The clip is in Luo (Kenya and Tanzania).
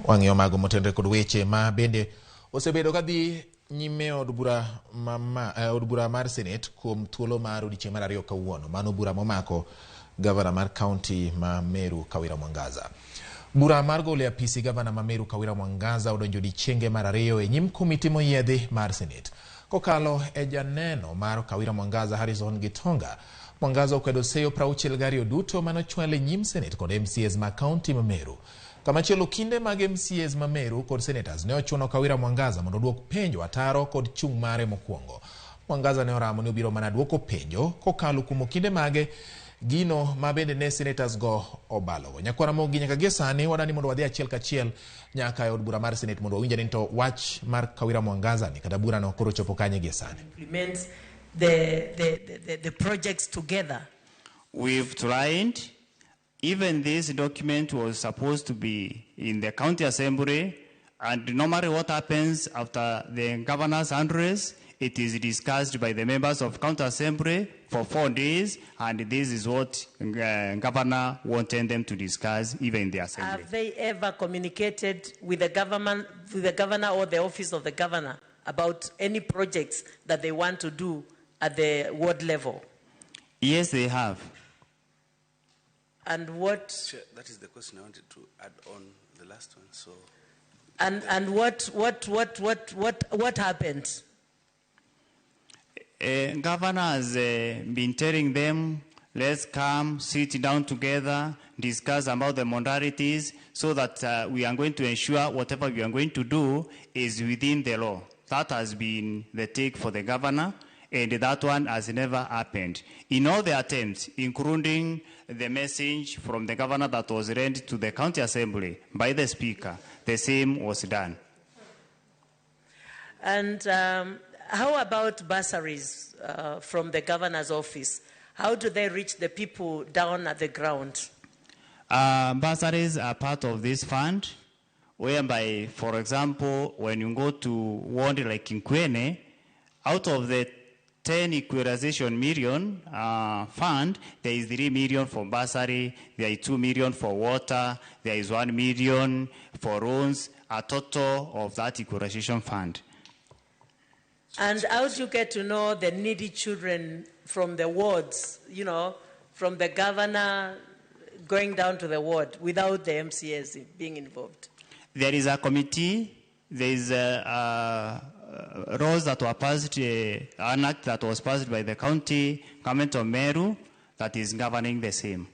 Wang'iyo mago motenore kod weche ma bende osebedo kadhi nyime e od bura ma, od bura mar Senate kuom thuolo mar odiechieng' mar ariyo kawuono. Mano bura momako gavana mar kaunti ma Meru Kawira Mwangaza. Bura mar golo e apisi gavana ma Meru Kawira Mwangaza odonjo odiechienge mar ariyo e nyim komiti moyiedhi mar Senate. Kokalo e janeno mar Kawira Mwangaza Harrison Gitonga, Mwangaza okwedo seyo 62 duto manochwal e nyim Senate kod MCAs ma kaunti ma Meru. Kamachielo kinde mag MCAs ma Meru kod senators ne ochuno Kawira Mwangaza mondo oduok penjo ataro kod chung' mare mokwongo. Mwangaza ne oramo ni obiro mana duoko penjo kokalo kuom okinde mage gino ma bende ne senators go obalogo. Nyakwara Ramogi nyaka gie sani wadani mondo wadhi achiel kachiel nyaka e od bura mar Senate mondo wawinj ni to wach mar Kawira Mwangaza ni kata burano koro chopo kanye gie sani. Implement the projects together. We've tried. Even this document was supposed to be in the county assembly, and normally what happens after the governor's address, it is discussed by the members of county assembly for 4 days, and this is what governor wanted them to discuss even in the assembly. Have they ever communicated with the government, with the governor or the office of the governor about any projects that they want to do at the ward level? Yes, they have. And what Chair, that is the question I wanted to add on the last one. So, and what happened? Governor has been telling them, "Let's come, sit down together, discuss about the modalities so that we are going to ensure whatever we are going to do is within the law." That has been the take for the governor, and that one has never happened. In all the attempts, including the message from the governor that was read to the county assembly by the speaker, the same was done. And how about bursaries from the governor's office? How do they reach the people down at the ground? Bursaries are part of this fund, whereby, for example, when you go to ward like Nkuene, out of the 10 equalization million fund, there is 3 million for bursary, there is 2 million for water, there is 1 million for loans, a total of that equalization fund. And how do you get to know the needy children from the wards, from the governor going down to the ward without the MCAs being involved? There is a committee, there is laws that were passed, an act that was passed by the county government of Meru that is governing the same.